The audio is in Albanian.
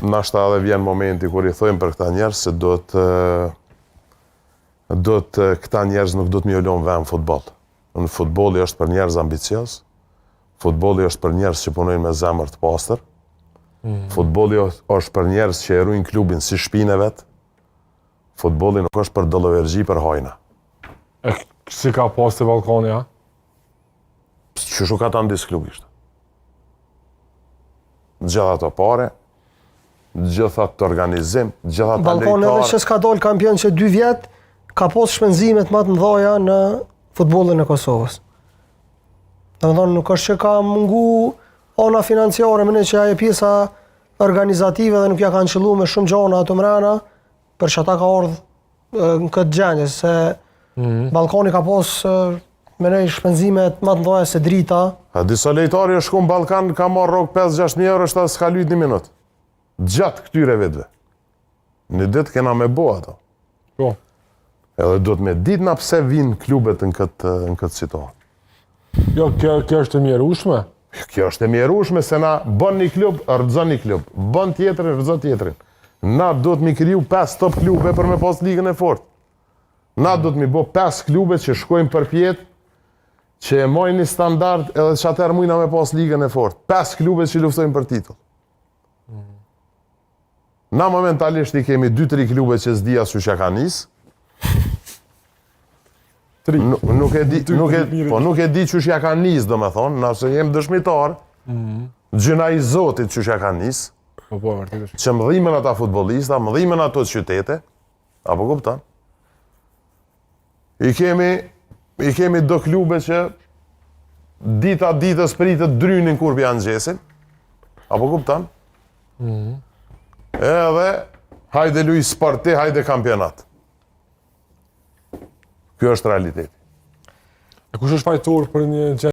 Nashta edhe vjen momenti kur i thojmë për këta njerëz se duhet duhet këta njerëz nuk duhet me ju lon vend n'futboll. Në futbolli është për njerëz ambicioz, futbolli është për njerëz që punojnë me zemër të pastër. Mm. Futbolli është për njerëz që e ruajnë klubin si shpinë e vet. Futbolli nuk është për dallaveraxhi për hajna. E si ka pas te Ballkani, a? Qysh u katandis klubi ishte? Gjithë ato pare, gjithë atë organizim, gjithë ata Ballkani edhe që s'ka dalë kampion që dy vjet, ka pas shpenzimet më të mëdha në futbollin e Kosovës. Domethënë nuk është që ka mungu ana financiare, mendoj që ajo pjesa organizative dhe nuk ja kanë qëllu me shumë gjona ato mrena, për që ata ka ardhë në këtë gjendje, se mm -hmm. Ballkani ka pas mendoj shpenzimet më të mëdha se Drita. A disa lojtarë jo shku në Ballkan ka marrë rrogë 5-6 mijë euro, shta s'ka lujt një minut. Gjatë këtyre viteve. Një ditë kena me bo ato. Po. Edhe duhet me ditë na pse vinë klubet në këtë, në këtë situatë. Jo, kjo, kjo është e mjerushme. Kjo është e mjerushme se na bën një klub, rrëzon një klub, bën tjetrin, rrëzon tjetrin. Na duhet mi kriju 5 top klube për me pas ligën e fortë. Na duhet mi bo 5 klube që shkojnë përpjetë, që e majnë një standard edhe që atëherë mujna me pas ligën e fortë. 5 klube që luftojnë për titull. Na momentalisht i kemi 2-3 klube që s'di as qysh ja ka nis. Tri. Nuk e di, nuk e, po nuk e di qysh ja ka nis, domethonë, na se jem dëshmitar. Mm -hmm. Gjynah i Zotit qysh ja ka nis. Po po, vërtet është. Që më dhimen ata futbollista, më dhimen ato qytete. Apo kupton? I kemi i kemi do klube që dita ditës pritet drynin kur p'ja ngjesin. Apo kupton? Mm -hmm. Edhe hajde luj sporti, hajde kampionat. Kjo është realiteti. E kush është fajtor për një gjë?